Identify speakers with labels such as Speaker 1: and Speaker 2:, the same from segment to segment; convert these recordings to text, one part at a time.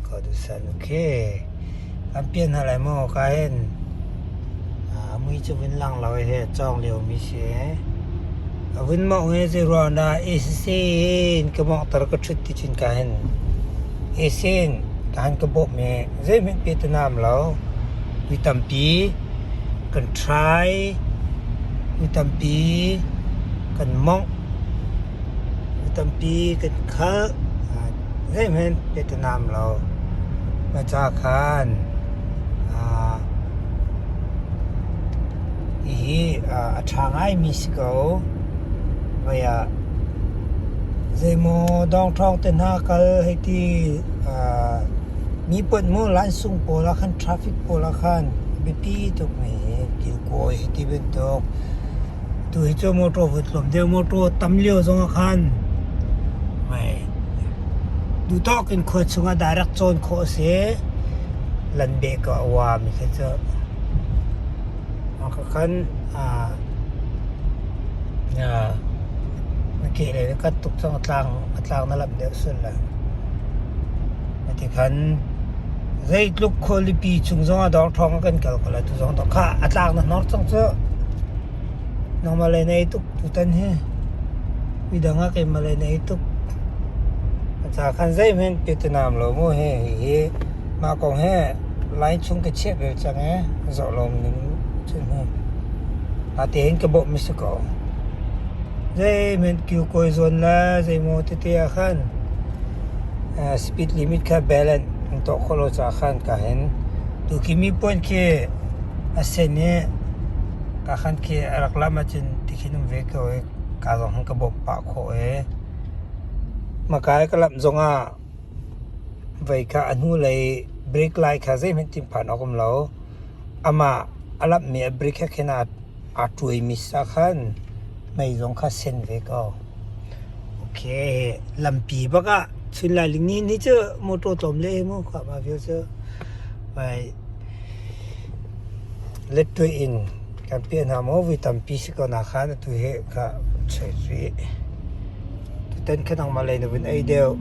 Speaker 1: Ko dusan okay. Kan pian hna lai maw ka hin mui cu vun lang lo he cawng lio mi si a vun mawng he zei ruang dah ACC in ka mawngter ka ṭhut ti cun ka hin AC in ka han ka bawmh i zeihmanh pe ti nam lo. Mi tampi kan try, mi tampi kan mawngh, mi tampi kan khalh, zeihmanh pe ti nam lo. Mah ca khan hihi a ṭha ngaimi si ko. Voi ah zeimaw dawngṭhawng te hna kal hei ti mi ponh maw lansung pawl ah khan traffic pawl ah khan a biapi tukmi hi kilkawi hei ti bantuk. Tu hi cu motor vut tlawm deuh motor tam lio zong ah khan duhtawk in khua chungah direct cawn khawh a si. Lan beh ka a uami khi cu khan na kehlei na kat tuk cang a tlang a tlang na lamh deuh sual lai. Tikhan zeitluk khualipi chung zongah dawrthawng ah kan kal ko lai tu zong kha a tlak na hnor cang cu. Nangmah lei na ei tuk tutan hi midang ah keimah lei na ei tuk. Ca khan zeihmanh petenam lo mu hi hihi mah kong hi line chung ka chiah bel cang i zoh lawm ning cun hi. Natein ka bawmh mi si ko. Zeihmanh kiukawi zawn le zeimaw tete ah khan speed limit kha balance an tuah khawh lo caah khan ka hin tuki mi puan khi a sen i ka khan khi a rak lam ahcun tikhin um ve ko i ka zong hin ka bawmh pah khawh i maka i ka lamh zongah vei kha a hnulei brake light kha zeihmanh thinphan awk um lo. Amah a lamhmi a brake he khin aa tuaimi sa khan mei zong kha sen ve ko. Okay, lampi bak ah chun lailing ni ni cu motor tlawm le mu kha ma vial cu vai let in kan piah hna maw vui tampi si ko na khan atu he kha choi rih. Tutan kha nangmah lei na vun ei deuh.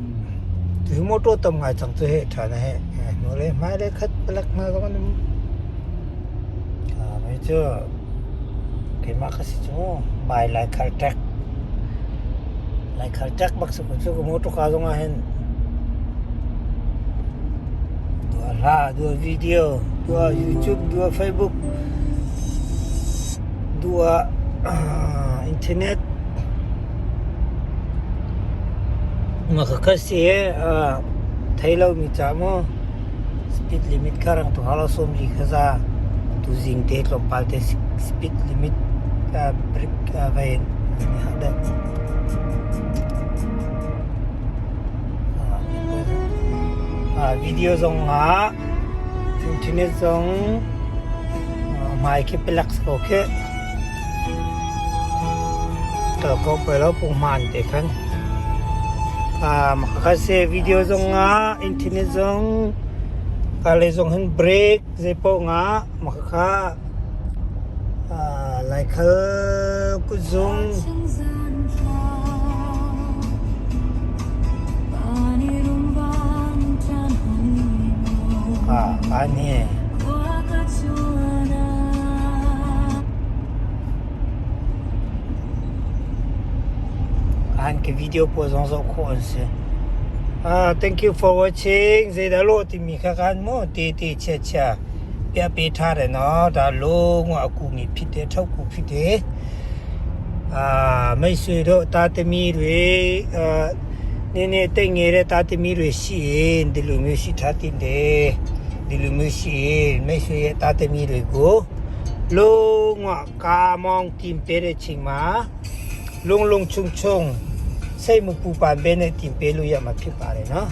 Speaker 1: Tu hi motor tam ngai cang cu he ṭha na he. Hnu le hmai le khat palak hna zong an um. Mei cu keimah ka si cu mai lai khal ṭek. Lai khal ṭek bak si ko cu ka motor ka zong ah hin dua hla, dua video, dua YouTube, dua Facebook, dua internet Maka si thei lomi ca maw speed limit kha rang tuk hau lo 40 kha za tuzing te tlawmpal te speed limit break vai in video zong ah internet zong hmai khi pelak ko khi. Kal ko pei lo punghman te khan. Makha se video zong ah internet zong kale zong hin break zeipaoh nga makha laikhal kutzung an hi. An ka video pawl zong zoh khawh an si. Thank you for watching. Zeidah lawh timi kha kan mu te te chia chia pia pe tha re no da lung a ku mi phit te thau ku phit te mei sui do ta te mi rui ne ne te nge re ta te mi rui si in dilu mi si tha tin de ဒီလိုမျိုးရှိရင်မိတ်ဆွေရဲ့သားသမီးတွေကိုလုံးဝကားမောင်းတင်ပေးတဲ့ချိန်မှာလုံလုံချုံချုံစိတ်မပူပန်ဘဲနဲ့တင်ပေးလို့ရမှာဖြစ်ပါတယ်နော်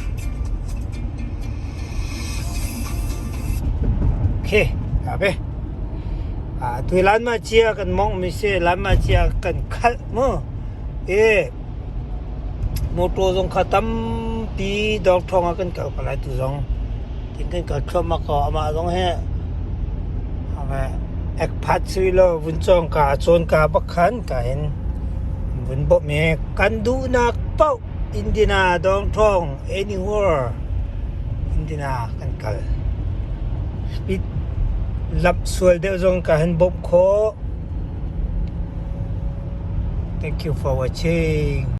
Speaker 1: Okay ဒါပဲအာတွေ့လမ်းမချီကန်မောင်းမစီလမ်းမချီကန်ခတ်မအေး မော်တော်zong kha tampi dawrthawng ah kan kal ko lai tu zong tin kan kal thluahmah ko amah zong hi ekphat si lo vun cawng ka cawn ka bak khan ka hin vun bawmh i kan duhnak paoh Indiana dawngthawng anywhere. India kan kal. Speed lamh sual deuh zong ka han bawmh khawh. Thank you for watching.